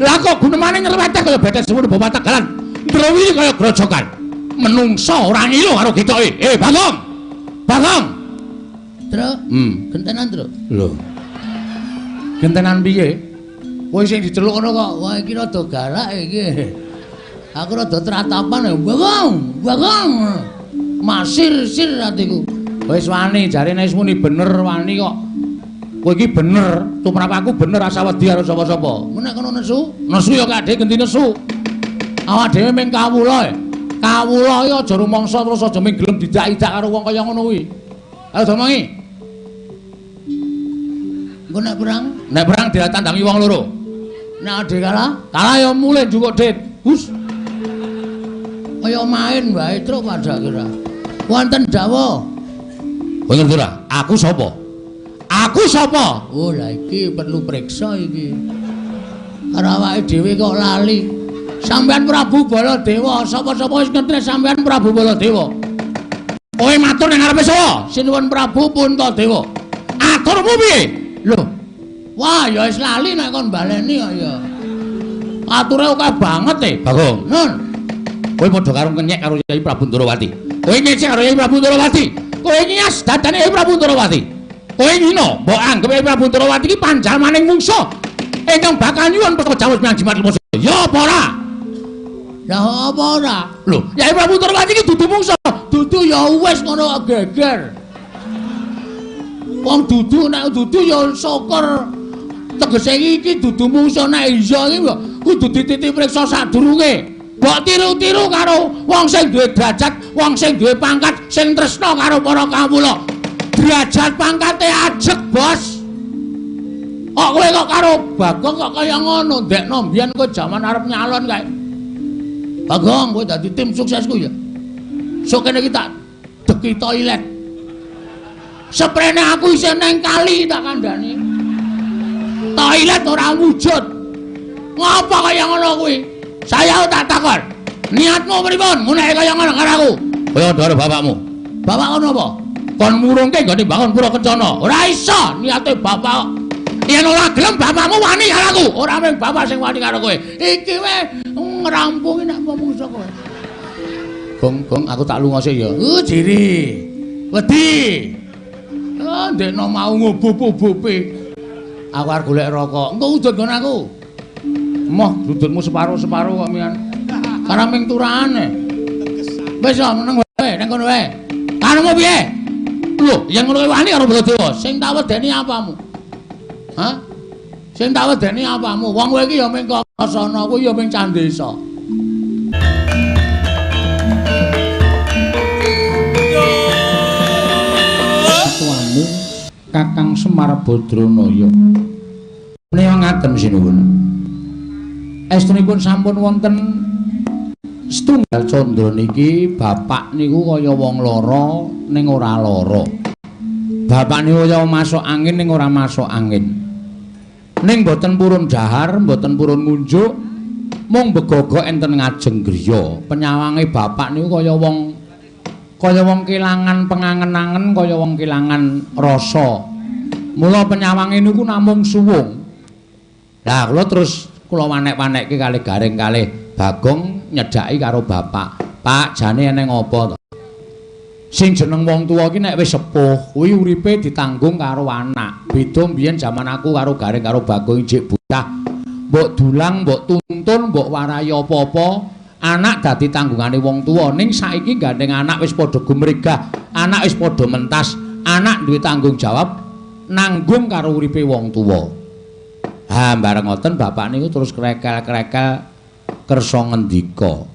Lah kok gunemane nyerweteh kaya bethek semono bawa tegalan. Ndrowi kaya grojokan. Menungsa ora ngilu karo gitoke. Eh, Bagong. Bagong. Truk. Gentenan, Truk. Lho. Gentenan piye? Kowe sing diceluk ngono kok. Wah, iki rada galak iki. Aku rada tratapan ya. Bagong, Bagong. Masir-sir atiku. Wis wani, jarene wis muni bener wani kok. Kowe iki bener, tumrap aku bener asa wedi karo sapa-sapa. Nek kono nesu, nesu ya kadhe genti nesu. Awak dhewe ming kawula. Kawula iki aja rumangsa terus aja ming gelem didak-idak karo wong kaya ngono kuwi. Ayo domongi. Engko nek perang, nek perang ditandangi wong loro. Nek ade kalah, kalah ya mulih njukuk dit. Hus. Kaya main wae truk padha kira. Wonten dawuh. Kowe ngerti ora? Aku sapa? Aku sapa? Oh, lah iki perlu priksa iki. Karo awake dhewe kok lali. Sampeyan Prabu Baladewa, sapa-sapa wis ngerti sampeyan Prabu Baladewa. Kowe matur ning ngarepe sapa? Sinuwun Prabu Puntadewa. Aturmu piye? Lho. Wah, ya wis lali nek kon baleni kok ya. Ature akeh banget e. Bagong. Nun. Kowe padha karo ngenyek karo Yai Prabu Ndorowati. Kowe ngecek karo Yai Prabu Ndorowati. Kowe ngias dadane Yai Prabu Ndorowati. Kowe ngino, mbok anggep Yai Prabu Ndorowati iki panjalmaning mungsuh ingkang bakal nyuwun pekejawus menyang Jimat Lemoso. Ya apa ora? Lah apa ora? Lho, Yai Prabu Ndorowati iki dudu mungsuh. Dudu ya wis ngono kok geger. Wong dudu nek dudu ya syukur. Tegese iki dudu mungsuh nek iya iki kudu dititi priksa sadurunge. Mbok tiru-tiru karo wong sing duwe derajat, wong sing duwe pangkat, sing tresna karo para kawula. Derajat pangkate ajeg, Bos. Kok kowe kok karo Bagong kok kaya ngono, ndekno mbiyen kowe jaman arep nyalon kae. Bagong, kowe dadi tim suksesku ya. Sok kene iki tak deki toilet. Seprene aku isih neng kali tak kandhani. Toilet ora wujud. Ngapa kaya ngono kuwi? Saya tak takon. Niatmu pripun? Nguneke kaya ngono karo aku. Kaya karo bapakmu. Bapak ngono apa? Kon murungke nggone bangun pura kencana. Ora iso niate bapak. Yen ora gelem bapakmu wani karo aku. Ora mung bapak sing wani karo kowe. Iki wae ngrampungi nek mungsuh kowe. Gong, gong aku tak lunga sik ya. Jiri. Wedi. Ah, ndekno mau ngubup-ubupi. Aku arep golek rokok. Engko udut nggon aku. Moh, udutmu separo-separo kok mian. Karang ming turahane. Wis ya meneng wae nang kono wae. Karepmu piye? Lho, yen ngono kuwi wani karo Baladewa. Sing tak wedeni apamu? Hah? Sing tak wedeni apamu? Wong kowe iki ya ming Kakasana, kuwi ya ming Candesa. Tuamu Kakang Semar Badranaya. Menika ngaten sinuwun. Estunipun sampun wonten setunggal candra niki bapak niku kaya wong lara ning ora lara. Bapak niku kaya masuk angin ning ora masuk angin. Ning mboten purun dahar, mboten purun ngunjuk, mung begogok enten ngajeng griya. Penyawange bapak niku kaya wong kelangan pengangen-angen, kaya wong kelangan rasa. Mula penyawange niku namung suwung. Lah kula terus kula wanek-wanekke kalih Gareng kalih Bagong nyedhaki karo bapak. Pak, jane eneng apa to? Sing jeneng wong tuwa iki nek wis sepuh, kuwi uripe ditanggung karo anak. Beda mbiyen jaman aku karo Gareng karo Bagong jek bocah. Mbok dulang, mbok tuntun, mbok warai apa-apa, anak dadi tanggungane wong tuwa. Ning saiki gandeng anak wis padha gumregah, anak wis padha mentas, anak duwe tanggung jawab nanggung karo uripe wong tuwa. Ha, bareng ngoten bapak niku terus krekel-krekel kersa ngendika.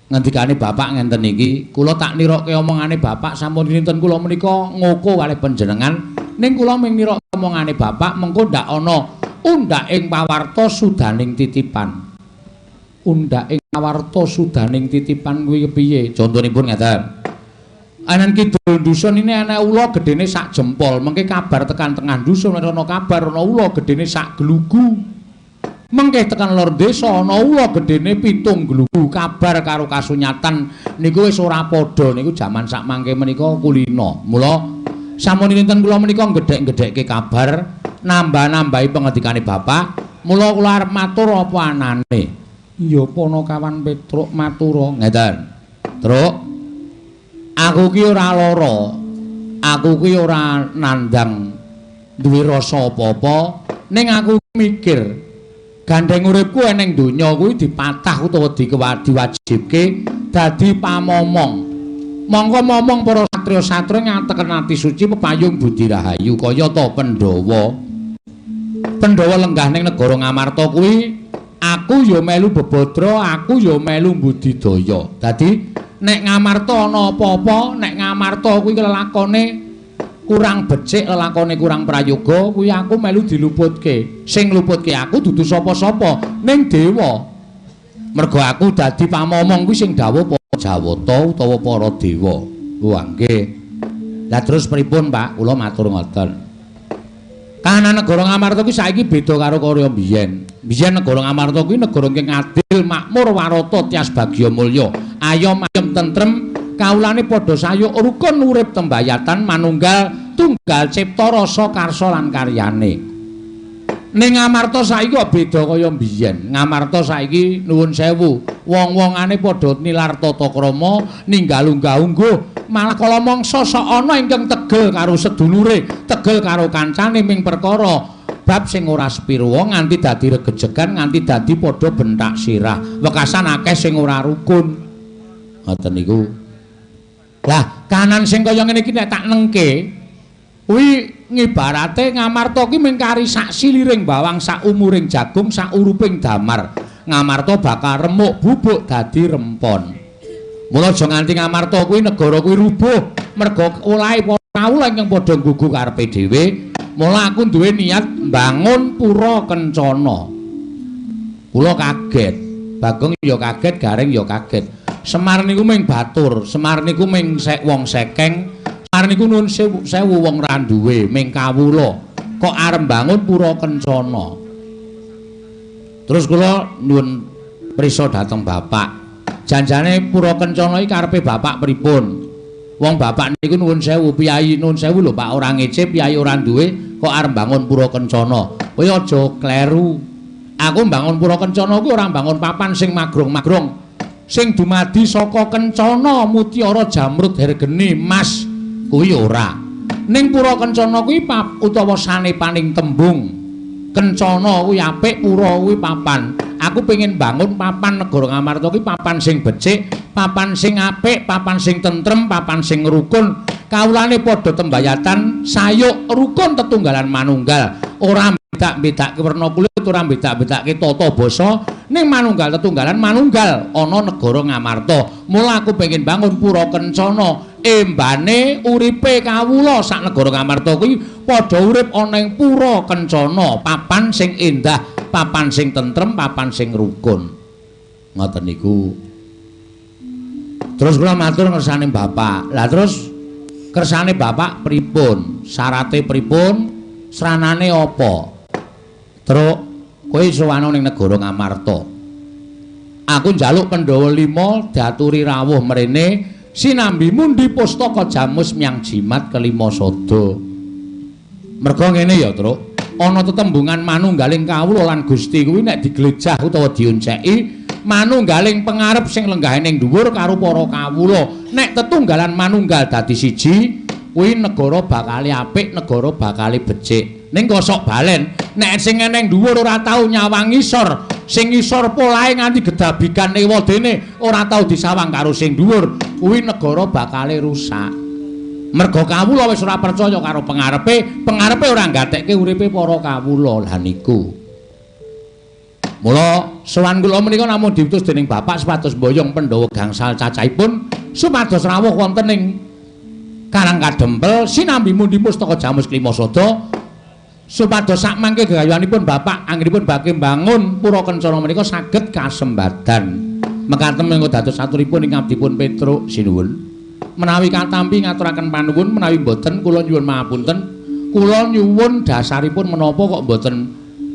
Ngendikane bapak ngenten iki, kula tak nirokke omongane bapak sampun dinten kula menika ngoko kalih panjenengan, ning kula ming nirokke omongane bapak mengko ndak ana undhak ing pawarta sudaning titipan. Undhak ing pawarta sudaning titipan kuwi kepiye? Contonipun ngeten. Anan kidul dusun ini ana ula gedene sak jempol, mengke kabar tekan tengah dusun ana kabar ana ula gedene sak glugu. Mengke tekan lor desa ana ula gedene 7 glugu. Kabar karo kasunyatan niku wis ora padha niku jaman sak mangke menika kulina. Mula sampun dinten kula menika gedhek-gedhekke kabar, nambah-nambahi pengendikane bapak. Mula kula arep matur apa anane? Ya Panakawan Petruk matura ngeten. Truk, aku ki ora lara. Aku ki ora nandang duwe rasa apa-apa, ning aku mikir gandeng uripku eneng donya kuwi dipatah utawa diwajibke dadi pamomong. Mongko momong para satriya-satriya ngateken ati suci pepayung budi rahayu kaya ta Pandhawa. Pandhawa lenggah ning negara Ngamarta kuwi aku ya melu bebadra, aku ya melu budidaya. Dadi nek Ngamarta ana apa-apa, nek Ngamarta kuwi lelakone kurang becik, lelakone kurang prayoga, kuwi aku melu diluputke. Sing ngluputke aku dudu sapa-sapa, ning dewa. Mergo aku dadi pamomong kuwi sing dawuh para Jawata utawa para dewa. Wah, nggih. Lah terus pripun, Pak? Kula matur ngoten. Kahanan negara Ngamarta kuwi saiki beda karo kaya biyen. Biyen negara Ngamarta kuwi negara ingkang adil, makmur, warata, tias bagya mulya, ayom ayem tentrem, kawulane padha sayuk rukun urip tembayatan manunggal tunggal cipta rasa karsa lan karyane. Ning Ngamarta saiki kok beda kaya biyen. Ngamarta saiki nuwun sewu, wong-wongane padha nilar tata krama, ninggal unggah-ungguh, malah kala mangsa sok ana ingkang tegel karo sedulure, tegel karo kancane ming perkara bab sing ora sepirwa nganti dadi regejegan, nganti dadi padha bentak sirah. Wekasan akeh sing ora rukun. Ngoten niku. Lah, kahanan sing kaya ngene iki nek tak nengke kuwi ngibarate Ngamarta ki mung kari sak siliring bawang, sak umuring jagung, sak uruping damar. Ngamarta bakal remuk bubuk dadi rempon. Mula aja nganti Ngamarta kuwi negara kuwi rubuh merga olahe para kawula ingkang padha nggugu karepe dhewe. Mula aku duwe niat mbangun pura kencana. Kula kaget, Bagong ya kaget, Gareng ya kaget. Semar niku ming batur, Semar niku ming wong sekeng, Semar niku nuwun sewu wong ra duwe, ming kawula. Kok arep mbangun pura kencana. Terus kula nyuwun prisa dhateng bapak. Janjane pura kencana iki karepe bapak pripun? Wong bapak niku nuwun sewu, piyayi nuwun sewu lho Pak, ora ngece, piyayi ora duwe, kok arep mbangun pura kencana. Kowe aja kleru. Aku mbangun pura kencana kuwi ora mbangun papan sing magrong-magrong. Sing dumadi saka kencana mutiara jamrud hergeni mas kuwi ora. Ning pura kencana kuwi utawa sanepaning tembung kencana kuwi apik, pura kuwi papan. Aku pengen bangun papan negara Ngamarta kuwi papan sing becik, papan sing apik, papan sing tentrem, papan sing rukun. Kawulane padha tembayatan, sayuk rukun tetunggalan manunggal. Ora bedak-bedake werna kulit, ora bedak-bedake tata basa, ning manunggal tetunggalan manunggal ana negara Ngamarta. Mula aku pengen bangun pura kencana, embane uripe kawula sak negara Ngamarta kuwi padha urip ana ing pura kencana, papan sing endah, papan sing tentrem, papan sing rukun. Ngoten niku. Terus kula matur kersane bapak. Lah terus kersane bapak pripun? Syarate pripun? Sranane apa? Truk, kowe sowan ning negara Ngamarta. Aku njaluk Pandhawa 5 diaturi rawuh mrene sinambi mundi pustaka jamus myang jimat kelima sada. Merga ngene ya, Truk. Ana tetembungan manunggaling kawula lan Gusti kuwi nek diglejah utawa dionceki manunggaling pengarep sing lenggahe ning dhuwur karo para kawula. Nek tetunggalan manunggal dadi siji, kuwi negara bakale apik, negara bakale becik. Ning kosok balen, nek sing eneng dhuwur ora tau nyawang ngisor, sing ngisor polahe nganti gedabikan ewadene ora tau disawang karo sing dhuwur, kuwi negara bakale rusak. Merga kawula wis ora percaya karo pengarepe, pengarepe ora nggatekke uripe para kawula. Lah niku. Mula sowan kula menika namung diutus dening bapak supados mboyong Pandhawa gangsal cacahipun supados rawuh wonten ing Karang Kadempel sinambi mundi pustaka jamus klima sada supados sak mangke gegayuhanipun bapak anggenipun badhe mbangun pura kencana menika saged kasembadan. Mekaten menika dados aturipun ing abdipun Petruk sinuwun. Menawi katampi ngaturaken panuwun, menawi mboten kula nyuwun mahapunten. Kula nyuwun dasaripun menapa kok mboten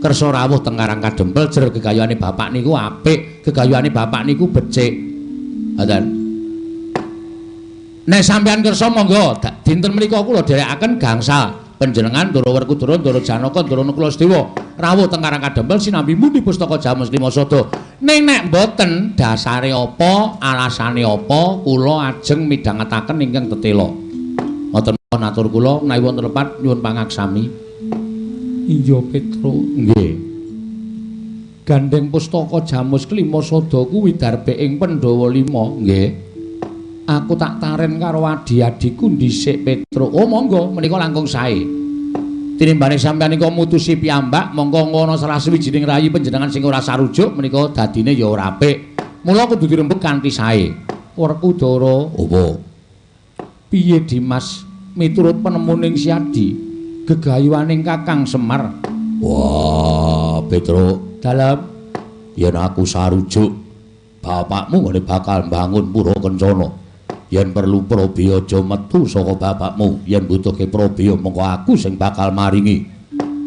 kersa rawuh teng Karang Kadempel, jer gegayuhane bapak niku apik, gegayuhane bapak niku becik. Ngoten. Nek sampeyan kersa monggo dinten menika kula dherekaken gangsal panjenengan Ndara Werkudara, Ndara Janaka, Ndara Nakula Sadewa. rawuh teng Karang Kadempel sinambi mundhi pustaka Jamus Lima Sada. Ning nek mboten dasare apa, alasane apa, kula ajeng midhangetaken ingkang tetela. Ngoten mawon atur kula, menawi wonten lepat nyuwun pangaksami. Iya Petruk, nggih. Gandeng pustaka Jamus Kelima Sada kuwi darbe ing Pandhawa 5, nggih. Aku tak taren karo adi-adiku dhisik Petruk. Oh monggo, menika langkung sae. Tinimbane sampeyan nika mutusi piyambak, mongko ngono salah sawijining rayi panjenengan sing ora sarujuk menika dadine ya ora apik. Mula kudu dirembug kanthi sae. Werkudara, apa? Piye Dimas miturut penemuning Siadi gegayuhaning Kakang Semar? Wah, Petruk, dalem yen aku sarujuk bapakmu ngene bakal mbangun pura kencana. Yen perlu prabeya aja metu saka bapakmu, yen butuhke prabeya mongko aku sing bakal maringi.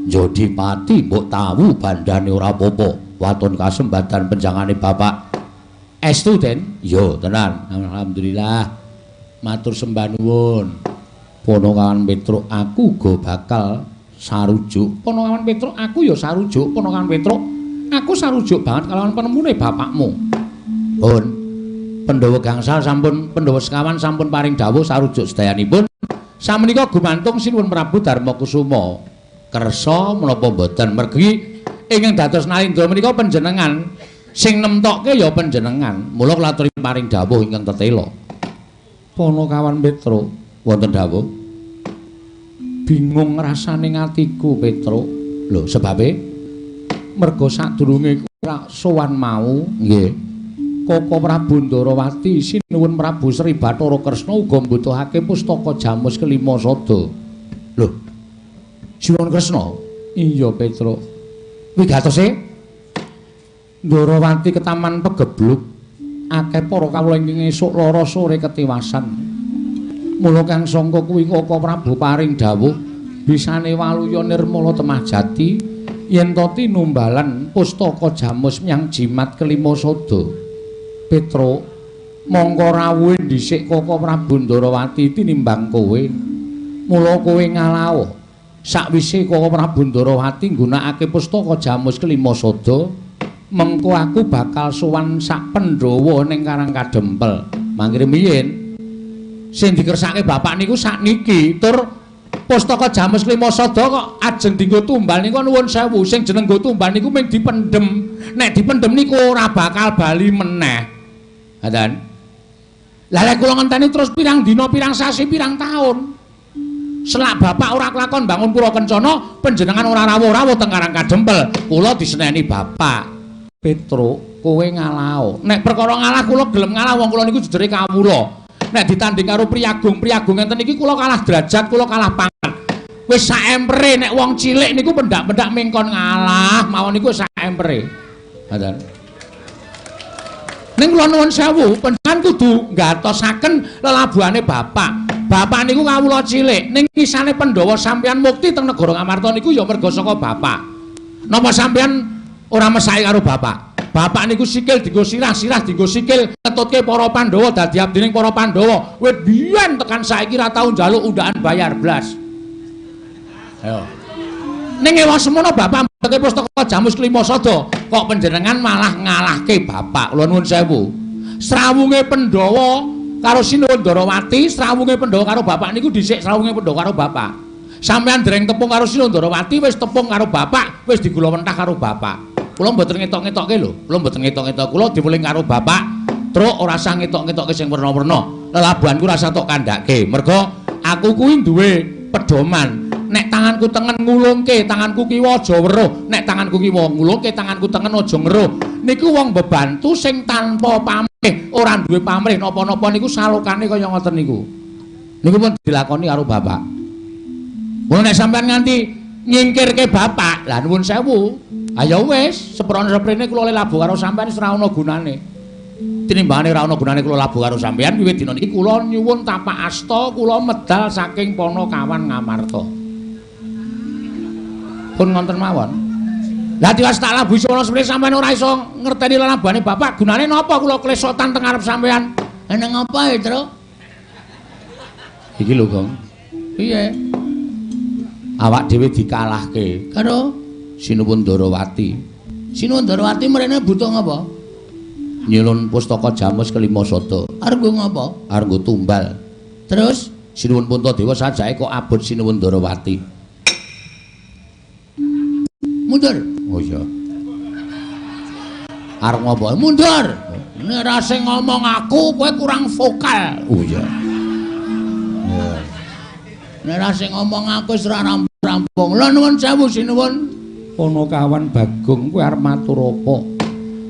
Njodi pati mbok tawu bandane ora apa-apa, waton kasembatan penjangane bapak. Estu, Den? Iya, tenan. Alhamdulillah. Matur sembah nuwun. Ponokawan Petruk, aku uga bakal sarujuk. Ponokawan Petruk, aku ya sarujuk. Ponokawan Petruk, aku sarujuk banget kalawan penemune bapakmu. Pun Pandhawa gangsal sampun, Pandhawa sekawan sampun paring dawuh sarujuk sedayanipun. Samenika gumantung Sinuwun Prabu Darmakusuma. Kersa menapa mboten? Mergi ingkang dados nalindra menika panjenengan, sing nemtokke ya panjenengan. Mula kula aturi paring dawuh ingkang tetela. Ponokawan Petruk, wonten dawuh. Bingung rasane atiku Petruk. Lho, sebabe merga sadurunge ora sowan mau, nggih. Koko Prabu Ndarawati sinuwun Prabu Sri Bathara Kresna uga mbutuhake pustaka Jamus Kelima Sada. Lho. Sinuwun Kresna? Iya, Petruk. Wigatose Ndarawati ketaman pegebluk akeh para kawula ingkang esuk lara sore ketiwasan. Mula kang sangka kuwi Koko Prabu paring dawuh bisane waluya nirmala temah jati yen to tinumbalan pustaka Jamus menyang Jimat Kelima Sada. Petruk, mongko rawuhe dhisik Koko Prabu Ndarawati tinimbang kowe. Mula kowe ngalaho. Sakwise Koko Prabu Ndarawati nggunakake pustaka Jamus Kelima Sada, mengko aku bakal sowan sak Pandhawa ning Karang Kadempel. Mangkire miyin sing dikersake bapak niku sakniki tur pustaka Jamus Kelima Sada kok ajeng dienggo tumbal niku nuwun sewu, sing jeneng nggo tumbal niku mung dipendhem. Nek dipendhem niku ora bakal bali meneh. Ngaten. Lah lek kula ngenteni terus pirang dina, pirang sasi, pirang taun. Selak bapak ora kelakon bangun pura kencana, panjenengan ora rawuh-rawuh teng Karang Kadempel. Kula diseneni bapak. Petruk, kowe ngalaho. Nek perkara ngalah kula gelem ngalah, wong kula niku jejere kawula. Nek ditanding karo priyagung, priyagung ngenten iki kula kalah derajat, kula kalah pangkat. Wis sak empere nek wong cilik niku pendak-pendak mengkon ngalah, mawon niku sak empere. Ngaten. Ning kula nuwun sewu, panjenengan kudu nggatosaken lelabuhane bapak. Bapak niku kawula cilik, ning kisane Pandhawa sampeyan mukti teng negara Ngamarta niku ya merga saka bapak. Napa sampeyan ora mesake karo bapak? Bapak niku sikil dienggo sirah, sirah dienggo sikil, ngetutke para Pandhawa dadi abdining para Pandhawa. Wit biyen tekan saiki ra tau njaluk undaan bayar blas. Ayo. Ning ewa semono bapak mbeteke pustaka Jamus Kelima Sada, kok panjenengan malah ngalahke bapak. Kula nuwun sewu. Srawunge Pandhawa karo Sinuwun Ndarawati, srawunge Pandhawa karo bapak niku dhisik srawunge Pandhawa karo bapak. Sampeyan dereng tepung karo Sinuwun Ndarawati, wis tepung karo bapak, wis digula mentah karo bapak. Kula mboten ngetok-ngetokke lho, kula mboten ngetok-ngetok. Kula diweling karo bapak, truk ora usah ngetok-ngetokke sing werna-werna. Lelabuhanku ora usah tok kandhake. Merga aku kuwi duwe pedoman. Nek tanganku tengen ngulungke, tanganku kiwa aja weruh. Nek tanganku kiwa ngulungke, tanganku tengen aja ngeruh. Niku wong bebantu sing tanpa pamrih, ora duwe pamrih napa-napa niku salokane kaya ngoten niku. Niku pun dilakoni karo bapak. Mula nek sampean nganti nyingkirke bapak, lah nuwun sewu. Ayo wis, seprono-seprene kula le labuh karo sampean wis ora ana gunane. Tinimbangane ora ana gunane kula labuh karo sampean, wiwit dina niki kula nyuwun tapak asta, kula medal saking Ponokawan Ngamarta. Pun ngonten mawon. Lah tiwas tak labuhi seprono seprene sampean ora iso ngerteni lelabuhane bapak, gunane napa kula klesotan teng ngarep sampean? Eneng apa, Tru? Iki lho, Gong. Piye? Awak dhewe dikalahke karo Sinuwun Ndarawati. Sinuwun Ndarawati mrene butuh ngapa? Nyilun pustaka Jamus kelima sada. Arep nggo ngapa? Arep nggo tumbal. Terus Sinuwun Puntadewa sajake kok abot Sinuwun Ndarawati. Mundur. Oh iya. Arep ngapa? Mundur. Nek ra sing ngomong aku, kowe kurang vokal. Oh iya. Nek ra sing ngomong aku wis ora rampung. Lha nuwun sewu sinuwun. Panakawan Bagong kowe arep matur apa?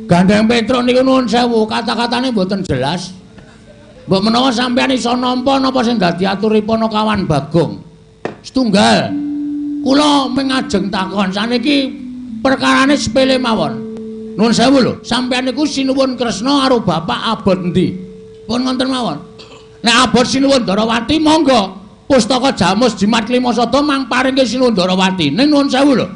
Gandeng Petruk niku nuwun sewu, kata-katane mboten jelas. Mbok menawa sampeyan iso nampa napa sing dadi aturi Panakawan Bagong. Setunggal. Kula mengajeng takon saniki perkarane sepele mawon. Nuwun sewu lho, sampeyan niku Sinuwun Kresna karo bapak abot endi? Pun ngoten mawon. Nek abot Sinuwun Ndarawati monggo pustaka Jamus Jimat Lima Sada mang paringke Sinuwun Ndarawati. Ning nuwun sewu lho.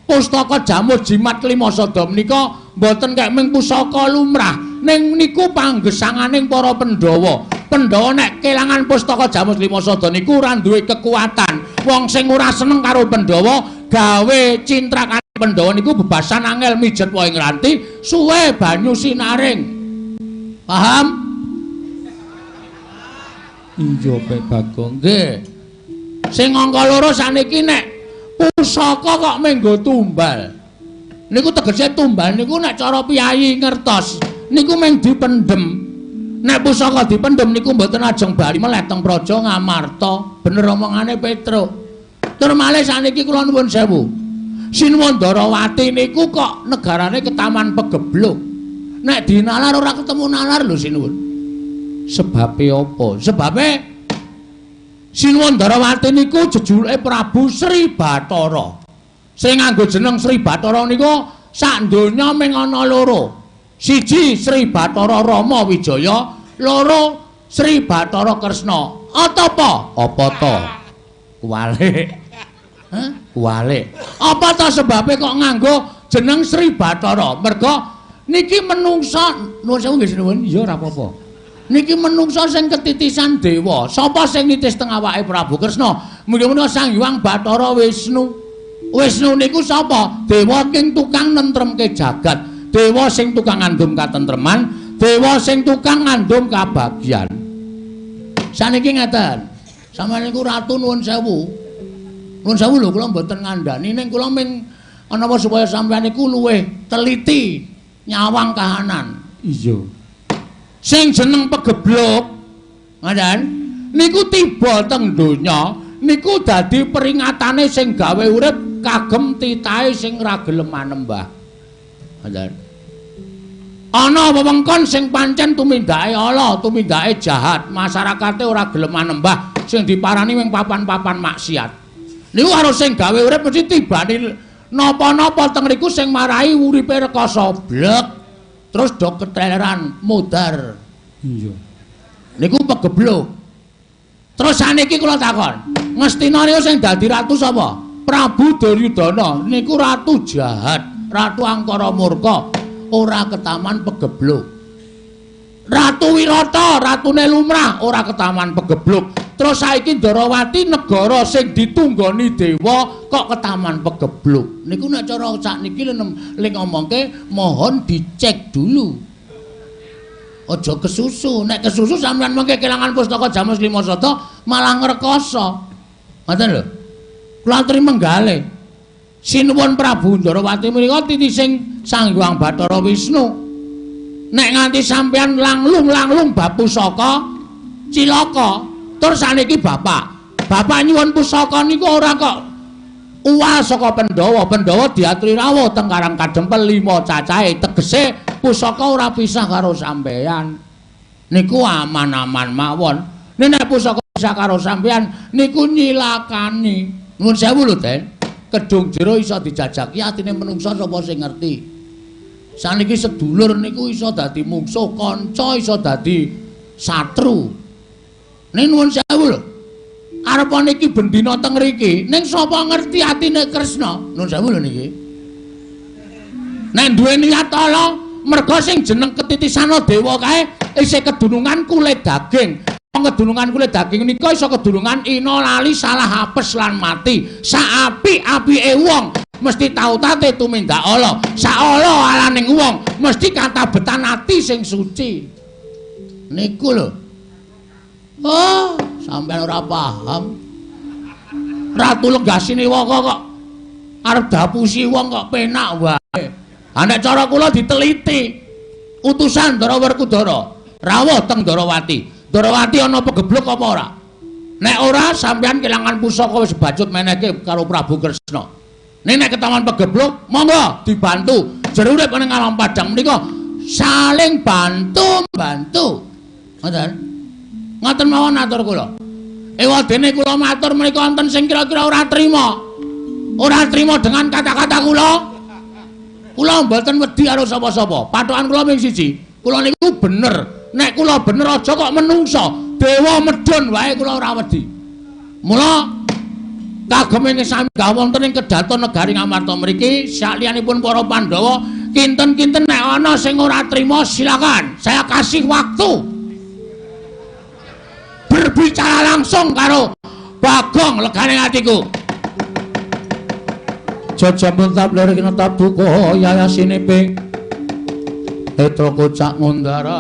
Pustaka Jamus Jimat Lima Sada menika mboten kek ming pusaka lumrah, ning niku panggesanganing para Pandhawa. Pandhawa nek kelangan pustaka Jamus Lima Sada niku ora duwe kekuatan. Wong sing ora seneng karo Pandhawa gawe cintrakane Pandhawa niku bebasan angel mijet wae ngranti suwe banyu sinaring. Paham? Iya, Pak Bagong. Nggih. Sing angka loro saniki nek pusaka kok menggo tumbal. Niku tegese tumbal niku nek cara piyayi ngertos niku mung dipendhem. Nek pusaka dipendhem niku mboten ajeng bali meleh teng Praja Ngamarta. Bener omongane Petruk. Tur malih saniki kula nuwun sewu. Sinuwun Ndarawati niku kok negarane ketaman pegebluk. Nek dinalar ora ketemu nalar lho sinuwun. Sebabe apa? Sebabe Sinuwun Ndarawati niku jejulike Prabu Sri Bathara. Sing nganggo jeneng Sri Bathara niku sak donya mung ana loro. Siji Sri Bathara Rama Wijaya, loro Sri Bathara Kresna. Apa? Apa to? Kuwalik. Hah? Kuwalik. Apa to sebabe kok nganggo jeneng Sri Bathara? Merga niki menungsa, nuwun sewu nggih sinuwun. Iya ora apa-apa. Niki menungsa sing ketitisan dewa. Sapa sing nitis teng awake Prabu Kresna? Muga-muga Sang Hyang Bathara Wisnu. Wisnu niku sapa? Dewa sing tukang nentremke jagat, dewa sing tukang ngandum katentreman, dewa sing tukang ngandum kabagyan. Saniki ngeten. Sampeyan niku ratu nuwun sewu. Nuwun sewu lho kula mboten ngandani ning kula ming ana supaya sampeyan niku luwih teliti nyawang kahanan. Iya. Sing jeneng pegebluk ngoten niku tiba teng donya niku dadi peringatane sing gawe urip kagem titahe sing ra gelem manembah. Ngoten. Ana wewengkon sing pancen tumindake ala, tumindake jahat, masyarakate ora gelem manembah, sing diparani ing papan-papan maksiat. Niku karo sing gawe urip mesti tibane napa-napa teng riku sing marai uripe rekoso blek. Terus do keteleran mudar. Iya. Niku pegebluk. Terus saniki kula takon, Ngastina niku sing dadi ratu sapa? Prabu Duryudana niku ratu jahat, ratu angkara murka, ora ketaman pegebluk. Ratu Wirata, ratune lumrah, ora ketaman pegebluk. Terus saiki Ndarawati negara sing ditunggoni dewa kok ketaman pegebluk. Niku nek cara sakniki le ngomongke mohon dicek dulu. Aja kesusu. Nek kesusu sampeyan mengke kelangan pustaka Jamus Lima Sada malah ngrekoso. Ngoten lho. Kula aturi menggale. Sinuwun Prabu Ndarawati menika titising Sang Hyang Bathara Wisnu. Nek nganti sampeyan langlung-langlung bab pusaka cilaka. Tur saniki bapak, bapak nyuwun pusaka niku ora kok uwal saka Pandhawa. Pandhawa diaturi rawuh teng Karang Kadempel 5 cacahe, tegese pusaka ora pisah karo sampeyan. Niku aman-aman mawon. Nek pusaka pisah karo sampeyan niku nyilakani. Nuwun sewu lho, Den. Kedung jero iso dijajaki atine menungsa sapa sing ngerti. Saniki sedulur niku iso dadi mungsuh, kanca iso dadi satru. Ning nuwun sewu lho. Arepa niki bendina teng mriki, ning sapa ngerti atine Kresna? Nuwun sewu lho niki. Nek duwe niat ala, merga sing jeneng ketitisana dewa kae isih kedunungan kulit daging. Wong kedunungan kulit daging nika iso kedunungan ina lali salah apes lan mati. Saapik-apike wong mesti tautate tumindak ala. Saala alaning wong mesti katabetan ati sing suci. Niku lho. Oh, sampean ora paham. Ratu Legasini Waka kok arep dapusi wong kok penak wae. Ha nek cara kula diteliti. Utusan Ndara Werkudara rawuh teng Ndarawati. Ndarawati ana pegebluk apa ora? Nek ora sampean kelangan pusaka wis bacut menehke karo Prabu Kresna. Nek ketawan pegebluk, monggo dibantu. Jero urip ning alam padang menika saling bantu-bantu. Ngoten. Ngoten mawon atur kula. Ewadene kula matur menika wonten sing kira-kira ora trima. Ora trima dengan kata-kata kula. Kula mboten wedi karo sapa-sapa. Pathokan kula ming siji. Kula niku bener. Nek kula bener aja kok menungsa. Dewa medhun wae kula ora wedi. Mula kagem ing sami wonten ing kedaton negari Ngamarta mriki sakliyanipun para Pandhawa kinten-kinten nek ana sing ora trima silakan. Saya kasih waktu berbicara langsung karo Bagong legane atiku. Jajampun tabler kena tabuka yayasine pe Petra kocak ngundara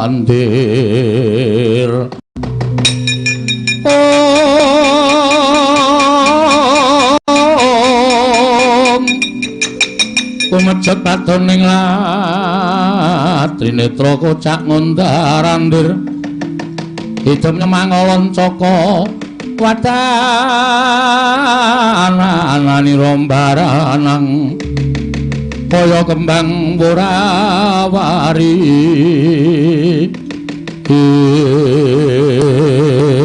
andir. Om kumejet padon ning latrinetra kocak ngundar andir. Idem nyemangolon caka wadana anani rombaranang kaya kembang wurawari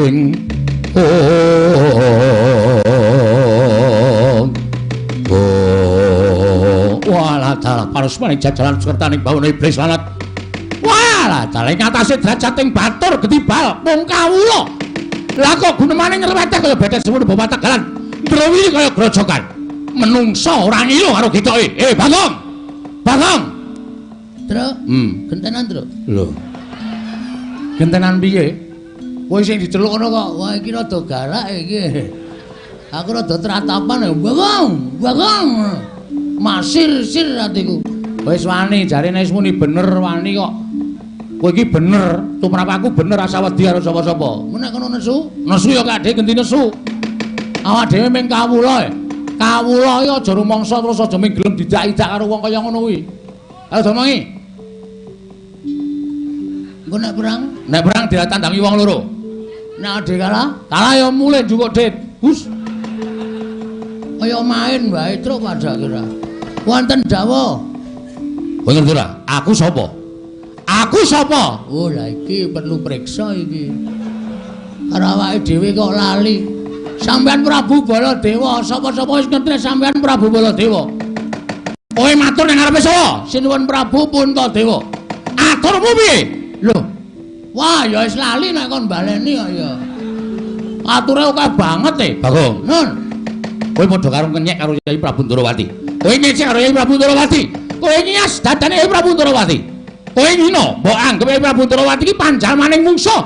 ing oh oh walah dalah parusmaning jajaran sukertaning bawana iblis lanat. Walah dalah ing atase derajating batur getibal mung kawula. Lah kok gunemane nyerweteh kaya betet semono bapak tegalan ndrowi kaya grojokan. Menungsa ora ngilu karo gitoke. Eh Bagong. Bagong. Truk. Gentenan, Truk. Lho. Gentenan piye? Kowe sing diceluk ngono kok. Wah iki rada galak iki. Aku rada tratapan ya. Bagong, Bagong. Masir-sir atiku. Wis wani jarene wis muni bener wani kok. Kowe iki bener, tumrap aku bener asa wedi karo sapa-sapa. Nek kono nesu, nesu ya kadhe genti nesu. Awak dhewe mung kawula. Kawula iki aja rumangsa terus aja mung gelem didak-idak karo wong kaya ngono kuwi. Ayo domongi. Engko nek perang, nek perang ditandangi wong loro. Nek ade kalah, kalah ya mulih njukuk dit. Hus. Kaya main wae truk padha kira. Wonten dawuh. Kowe ngerti ora? Aku sapa? Aku sapa? Oh, lah iki perlu priksa iki. Karo awake dhewe kok lali. Sampeyan Prabu Baladewa, sapa-sapa wis ngerti sampeyan Prabu Baladewa. Kowe matur ning ngarepe sapa? Sinuwun Prabu Puntadewa. Aturmu piye? Lho. Wah, ya wis lali nek kon baleni kok ya. Ature akeh banget e, Bagong. Nun. Kowe padha karo ngenyek karo Yai Prabu Ndrawati. Kowe ngecek karo Yai Prabu Ndrawati. Kowe nyias dadane Yai Prabu Ndrawati. Kowe ngino, mbok anggep Yai Prabu Ndrawati iki panjalmaning mungsuh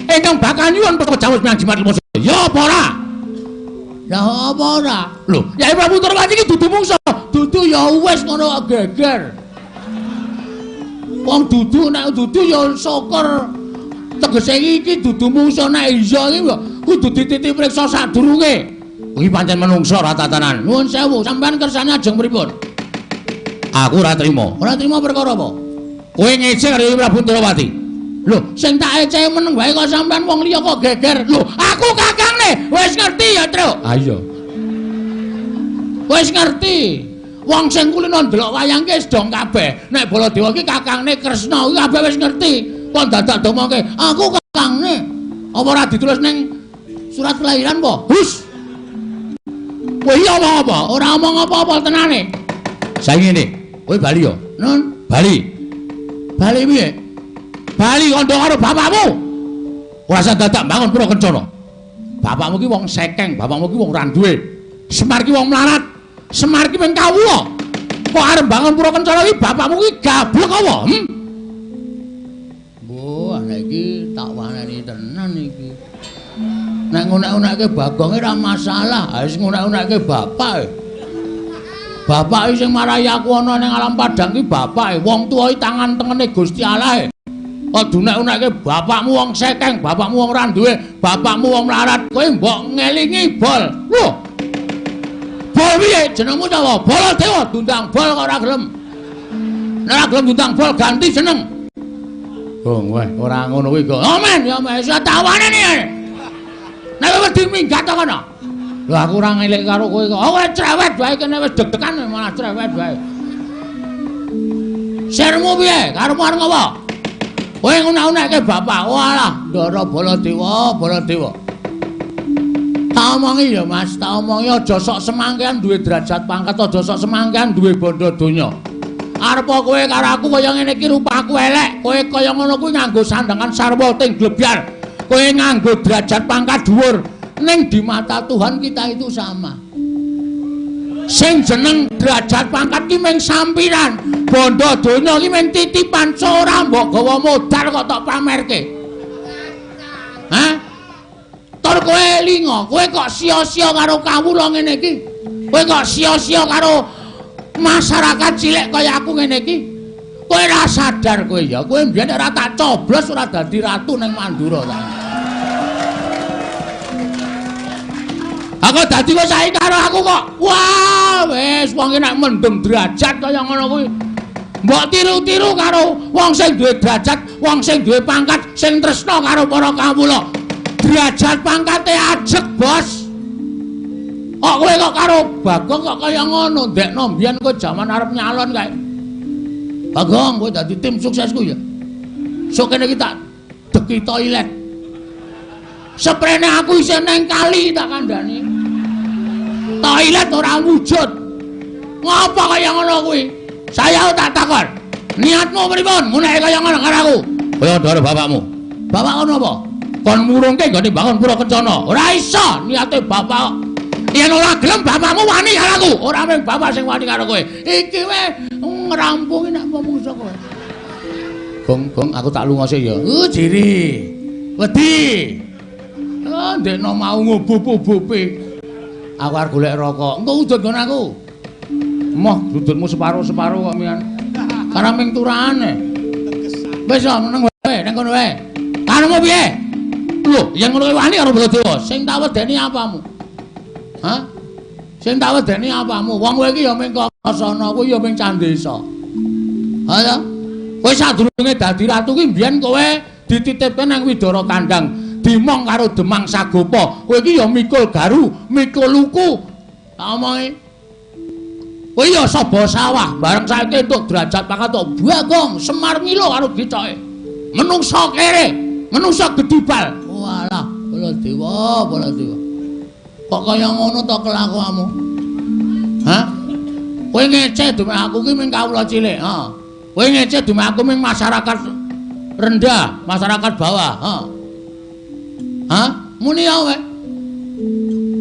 ingkang bakal nyuwun pejawus menyang Jimat Lima. Ya apa ora? Lah apa ora? Lho, Yai Prabu Ndrawati iki dudu mungsuh. Dudu ya wis ngono geger. Wong dudu nek dudu ya syukur. Tegese iki dudu mungsuh nek iya iki kudu dititi priksa sadurunge. Kuwi pancen menungso ora tatanan. Nuwun sewu, sampean kersane ajeng pripun? Aku ora trima. Ora trima perkara apa? Kowe ngece karo Prabu Ndrawati. Lho, sing tak ece meneng wae kok sampean wong liya kok geger. Lho, aku kakangne wis ngerti ya, Truk. Ha iya. Wis ngerti. Wong sing kulino ndelok wayang ki wis dong kabeh. Nek Baladewa ki kakangne Kresna kuwi kabeh wis ngerti. Kok dadak domongke, aku kakangne. Apa ora ditulis ning surat kelahiran apa? Hus. Kowe iki omong apa? Ora omong apa-apa tenane. Saiki ngene, kowe bali ya? Nun, bali. Bali piye? Bali kandha karo bapakmu. Ora usah dadak bangun pura kencana. Bapakmu ki wong sekeng, bapakmu ki wong ora duwe. Semar ki wong melarat. Semar ki mung kawula. Kok arep bangun pura kencana ki bapakmu ki gablek apa? Hmm? Mbah, ana iki tak waneni tenan iki. Nek ngunek-unekke Bagonge ora masalah, ha wis ngunek-unekke bapak. Bapak sing marai aku ana ning alam padang ki bapake, wong tuwa iki tangan tengene Gusti Allah. Kok dunek-unekke bapakmu wong sekeng, bapakmu wong ora duwe, bapakmu wong melarat, kowe mbok ngelingi bol. Lho. Bol piye jenengmu sapa? Baladewa diundang bol kok ora gelem. Nek ora gelem diundang bol ganti jeneng. Gong weh, ora ngono kuwi kok. Amen ya wis tawane nih. Nek wedi minggat to kono. Lho aku ora ngelik karo kowe kok. Oh kowe cerewet wae kene wis deg-degan malah cerewet wae. Sirmu piye? Karepmu arep ngopo? Kowe ngunek-unekke bapak. Walah, Ndara Baladewa, Baladewa. Tak omongi ya Mas, tak omongi aja sok semangkean duwe derajat pangkat, aja sok semangkean duwe bondo donya. Arep kowe karo aku kaya ngene iki rupaku elek, kowe kaya ngono kuwi nganggo sandangan sarwa ting glebyar. Kowe nganggo derajat pangkat dhuwur, ning di mata Tuhan kita itu sama. Sing jeneng derajat pangkat ki mung sampiran, bondo donya ki mung titipan, ora mbok gawa modal kok tok pamerke. Hah? Tur kowe linga, kowe kok sia-sia karo kawula ngene iki? Kowe kok sia-sia karo masyarakat cilik kaya aku ngene iki? Kowe ora sadar kowe ya, kowe mbiyen ora tak coblos ora dadi ratu ning Mandura ta. Aku dadi kok saiki karo aku kok. Wah, wis wong iki nek mendem derajat kaya ngono kuwi. Mbok tiru-tiru karo wong sing duwe derajat, wong sing duwe pangkat, sing tresna karo para kawula. Derajat pangkate ajeg, Bos. Kok kowe kok karo Bagong kok kaya ngono, ndekno mbiyen kowe jaman arep nyalon kae. Bagong, kowe dadi tim suksesku ya. Sok kene iki tak deki toilet. Seprene aku isih neng kali tak kandhani. Toilet ora wujud. Ngopo kaya ngono kuwi? Saya tak takon. Niatmu pripun? Nguneke kaya ngono karo aku. Kaya ndoro bapakmu. Bapak ngono apa? Kon murungke nggone bangun pura kencana. Ora iso niate bapak. Yen ora gelem bapakmu wani karo aku. Ora mung bapak sing wani karo kowe. Iki wae ngrampungi nek mungsa kowe. Gong, gong aku tak lunga sik ya. Jiri. Wedi. Oh, ndekno mau ngubup-ubupi. Aku arep golek rokok. Engko udut nggon aku. Moh, udutmu separo-separo kok mian. Karang ming turahane. Wis ah meneng wae nang kono wae. Karepmu piye? Lho, yen ngono kuwi wani karo Baladewa. Sing tak wedeni apamu? Hah? Sing tak wedeni apamu? Wong kowe iki ya ming Kakasana, kowe ya ming Candesa. Ha ya? Kowe sadurunge dadi ratu kuwi mbiyen kowe dititipke nang Widara Kandang. Dimong karo Demang Sagopa. Kowe iki ya mikul garu, mikul luku. Tak omongi. Kowe ya saba sawah, bareng saiki entuk derajat pangkat tok Bagong, Semar Mila karo gicoke. Menungsa kere, menungsa gedibal. Walah, Baladewa, Baladewa. Kok kaya ngono to kelakuanmu? Hah? Kowe ngece dume aku ki mung kawula cilik, ha. Kowe ngece dume aku mung masyarakat rendah, masyarakat bawah, ha. Hah? Muni ya kowe.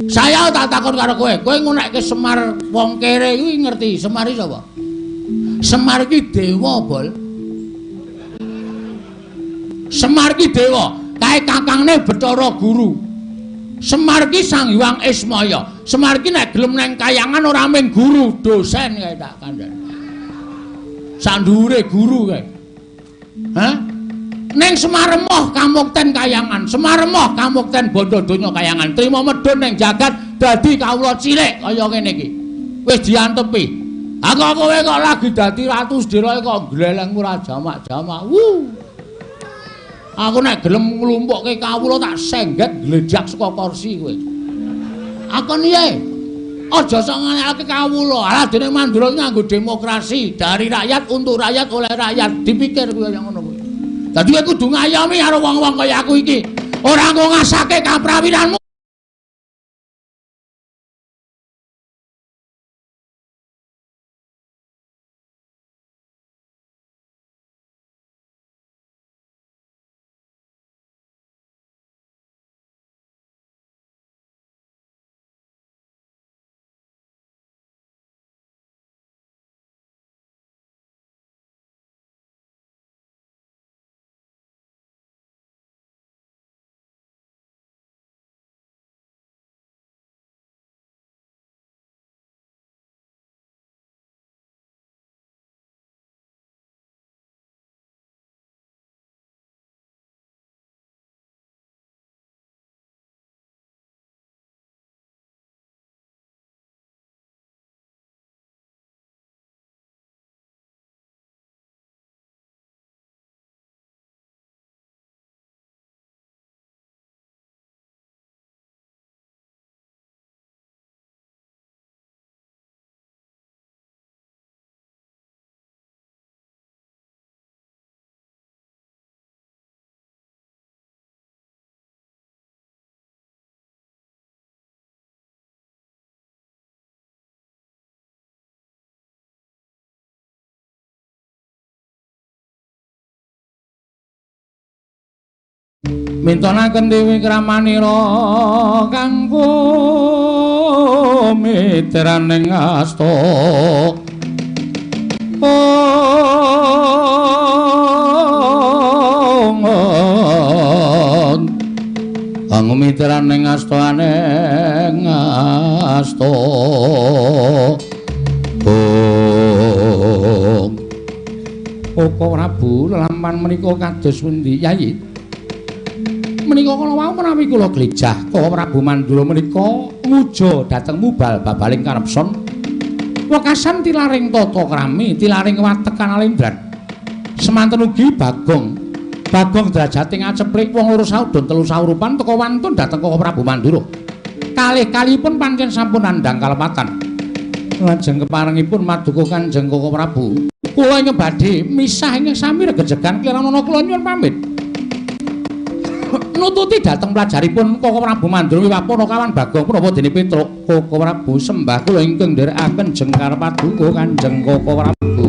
Saya tak takon karo kowe. Kowe ngunekke Semar wong kere kuwi ngerti Semar iki sapa? Semar iki dewa, Bol. Semar iki dewa, kae kakangne Bathara Guru. Semar iki Sang Hyang Ismaya. Semar iki nek gelem nang kayangan ora mung guru, dosen kae tak kandhani. Sandhuwure guru kae. Hah? Ning Semar emoh kamukten kayangan, Semar emoh kamukten bondo donya kayangan. Trima medhun ning jagat dadi kawula cilik kaya ngene iki. Wis diantepi. Ha kok kowe kok lagi dadi ratu sedheroke kok glelengmu ora jamak-jamak. Wuh. Aku nek gelem nglumpukke kawula tak sengget glejak saka kursi kowe. Akon piye? Aja sok ngalahke kawula. Alah dene Mandura nganggo demokrasi dari rakyat untuk rakyat oleh rakyat. Dipikir kowe kaya ngono kuwi. Dadi kowe kudu ngayomi karo wong-wong kaya aku iki. Ora nggo ngasake kaprawiranmu. Mintonaken dewi kramanira kanggo mitraning asta. Kanggo mitraning asta aneng asta. Koko Prabu lelampan menika kados pundi Yayi? Menika kala wau menawi kula glejah Koko Prabu Mandura menika nguja dhateng mubal babaling karepson. Wekasan tilaring tata krami, tilaring watek kanalendran. Semanten ugi Bagong. Bagong derajate ngaceplik wong loro saudon telu saurupan teka wantun dhateng Koko Prabu Mandura. Kalih-kalihipun pancen sampun nandhang kalepatan. Lajeng keparengipun maduka Kanjeng Koko Prabu. Kula ingkang badhe misah ingkang sami regejegan kliranana kula nyuwun pamit. Nututi dhateng pelajaripun Koko Prabu Mandura wiwah Panakawan Bagong punapa dene Petruk. Koko Prabu sembah kula ingkang nderekaken jengkar paduka Kanjeng Koko Prabu.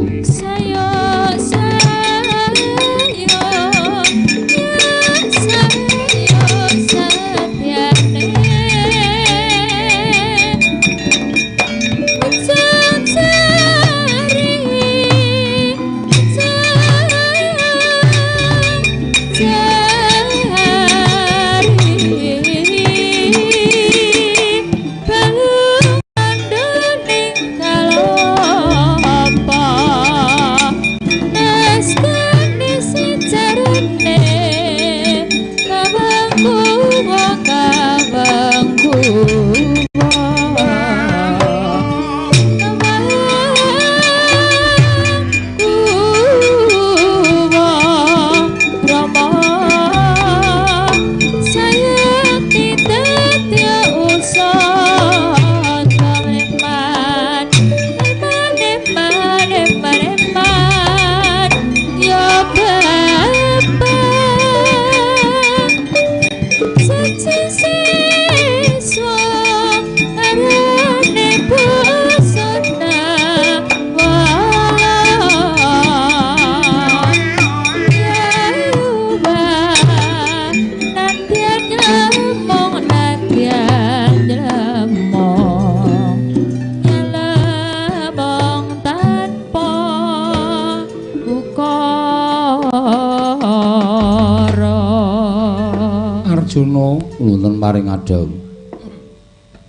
Arjuna wonten paring adhawuh.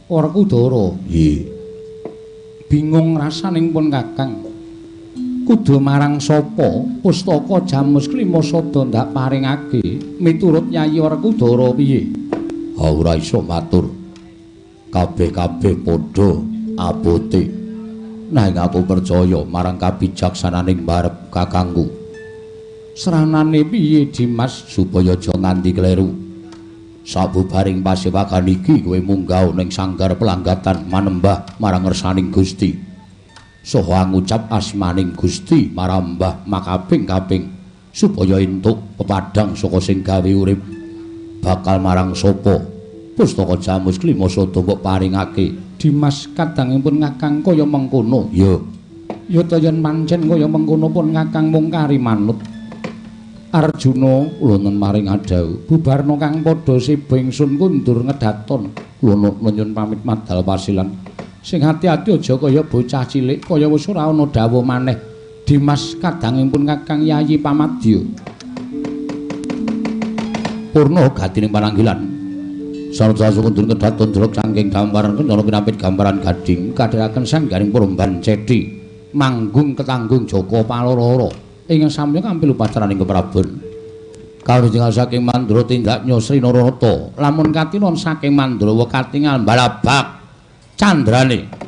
Werkudara, nggih. Bingung rasaning pun Kakang. Kudu marang sapa pustaka Jamus Klima Sada ndak paringake miturut Yayi Werkudara piye? Ha ora iso matur. Kabeh-kabeh padha abote. Nanging aku percaya marang kabijaksananing barep kakangku. Sranane piye Dimas supaya aja nganti kleru. Sabubaring pasewagan iki kowe munggah ning sanggar pelanggatan manembah marang ngersaning Gusti. Saha ngucap asmaning Gusti marang Mbah makaping-kaping supaya entuk pepadhang saka sing gawe urip. Bakal marang sapa pustaka Jamus Klima Sada mbok paringake? Dimas kadangipun Kakang kaya mengkono. Ya. Ya ta yen pancen kaya mengkono pun Kakang mung kari manut. Arjuna wonten maring adhawuh bubarna kang padha seba ingsun kundur ngedaton. Kula nyuwun pamit madal pasilan. Sing ati-ati aja kaya bocah cilik kaya wis ora ana dawuh maneh. Dimas kadangipun Kakang Yayi pamadya. Purna gatining pananggilan. Sarja kundur ngedaton jelok saking gambaran kencana pinampit gambaran gading kadheraken sanggaring Purban Ceti manggung ketanggung Joko Paloro. Ing samya kampil upacaraning keprabon. Kawruh saking Mandura tindak Nyosri Nararata. Lamun katinon saking Mandrawa katingal balabak candrane.